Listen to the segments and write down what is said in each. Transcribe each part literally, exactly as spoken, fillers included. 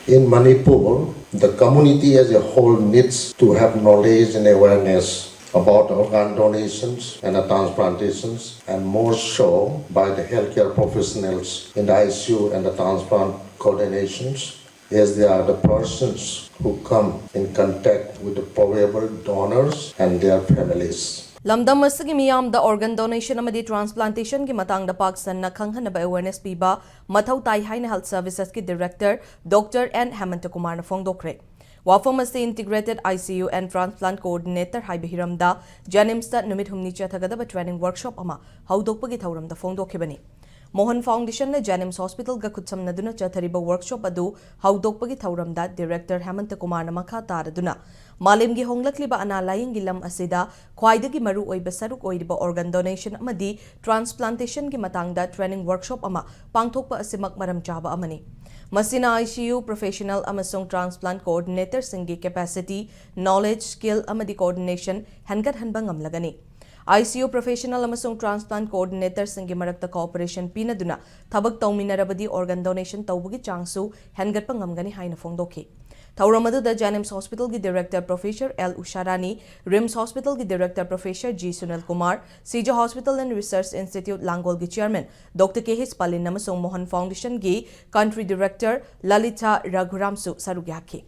In Manipur, the community as a whole needs to have knowledge and awareness about organ donations and transplantations, and more so by the healthcare professionals in the I C U and the transplant coordinations, as they are the persons who come in contact with the probable donors and their families. ꯂꯝꯗꯝ ꯑꯁꯤꯒꯤ ꯃꯤꯌꯥꯝꯗ organ donation ꯑꯃꯗꯤ transplantationꯒꯤ ꯃꯇꯥꯡꯗ ꯄꯥꯛ ꯁꯟꯅ ꯈꯪꯍꯟꯅꯕ awareness ꯄꯤꯕ ꯃꯊꯧ ꯇꯥꯏ ꯍꯥꯏꯅ Health Servicesꯀꯤ Director Doctor N ꯍꯦꯃꯟꯇ ꯀꯨꯃꯥꯔꯅ ꯐꯣꯡꯗꯣꯛꯈ꯭ꯔꯦ꯫ ꯋꯥꯐꯝ ꯑꯁꯤ Integrated I C U and Transplant Coordinator ꯍꯥꯏꯕ ꯍꯤꯔꯝꯗ JNIMSꯇ ꯅꯨꯃꯤꯠ ꯍꯨꯝꯅꯤ ꯆꯠꯊꯒꯗꯕ training workshop ꯑꯃ ꯍꯧꯗꯣꯛꯄꯒꯤ ꯊꯧꯔꯝꯗ ꯐꯣꯡꯗꯣꯛꯈꯤꯕꯅꯤ꯫ ꯃꯣꯍꯟ Foundationꯅ JNIMS Hospitalꯒ ꯈꯨꯠꯁꯝꯅꯗꯨꯅ ꯆꯠꯊꯔꯤꯕ workshop ꯑꯗꯨ ꯍꯧꯗꯣꯛꯄꯒꯤ ꯊꯧꯔꯝꯗ Director ꯍꯦꯃꯟꯇ ꯀꯨꯃꯥꯔꯅ ꯃꯈꯥ ꯇꯥꯔꯗꯨꯅ, ꯃꯥꯂꯦꯝꯒꯤ ꯍꯣꯡꯂꯛꯂꯤꯕ ꯑꯅꯥ ꯂꯥꯌꯦꯡꯒꯤ ꯂꯝ ꯑꯁꯤꯗ ꯈ꯭ꯋꯥꯏꯗꯒꯤ ꯃꯔꯨ ꯑꯣꯏꯕ ꯁꯔꯨꯛ ꯑꯣꯏꯔꯤꯕ organ donation ꯑꯃꯗꯤ transplantationꯒꯤ ꯃꯇꯥꯡꯗ training workshop ꯑꯃ ꯄꯥꯡꯊꯣꯛꯄ ꯑꯁꯤꯃꯛ ꯃꯔꯝ ꯆꯥꯕ ꯑꯃꯅꯤ꯫ ꯃꯁꯤꯅ I C U professional ꯑꯃꯁꯨꯡ transplant coordinatorꯁꯤꯡꯒꯤ capacity, knowledge, skill ꯑꯃꯗꯤ coordination ꯍꯦꯟꯒꯠꯍꯟꯕ ꯉꯝꯂꯒꯅꯤ꯫ I C U professional ꯑꯃꯁꯨꯡ transplant coordinatorꯁꯤꯡꯒꯤ ꯃꯔꯛꯇ cooperation ꯄꯤꯅꯗꯨꯅ ꯊꯕꯛ ꯇꯧꯃꯤꯟꯅꯔꯕꯗꯤ organ donation ꯇꯧꯕꯒꯤ ꯆꯥꯡꯁꯨ ꯍꯦꯟꯒꯠꯄ ꯉꯝꯒꯅꯤ ꯍꯥꯏꯅ ꯐꯣꯡꯗꯣꯛꯈꯤ꯫ ꯊꯧꯔꯝ ꯑꯗꯨꯗ JNIMS Hospitalꯒꯤ Director Professor L Usharani, RIMS Hospitalꯒꯤ Director Professor G Sunil Kumar, Sija Hospital and Research Institute ꯂꯥꯡꯒꯣꯜꯒꯤ Chairman Doctor K H ꯄꯥꯂꯤꯟ ꯑꯃꯁꯨꯡ ꯃꯣꯍꯟ Foundationꯒꯤ Country Director ꯂꯂꯤꯊꯥ ꯔꯘꯨꯔꯥꯝꯁꯨ ꯁꯔꯨꯛ ꯌꯥꯈꯤ꯫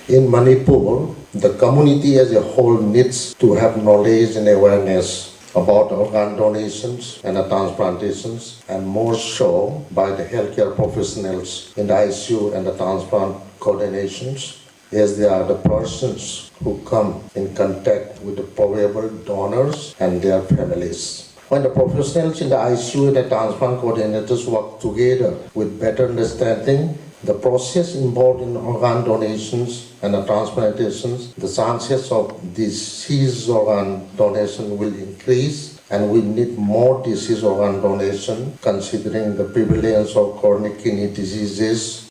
In Manipur, the community as a whole needs to have knowledge and awareness about organ donations and transplantations, and more so by the healthcare professionals in the I C U and the transplant coordinations, as they are the persons who come in contact with the probable donors and their families. When the professionals in the I C U and the transplant coordinators work together with better understanding the process involved in organ donations and the transplantations, the chances of deceased organ donation will increase, and we need more deceased organ donation considering the prevalence of chronic kidney diseases.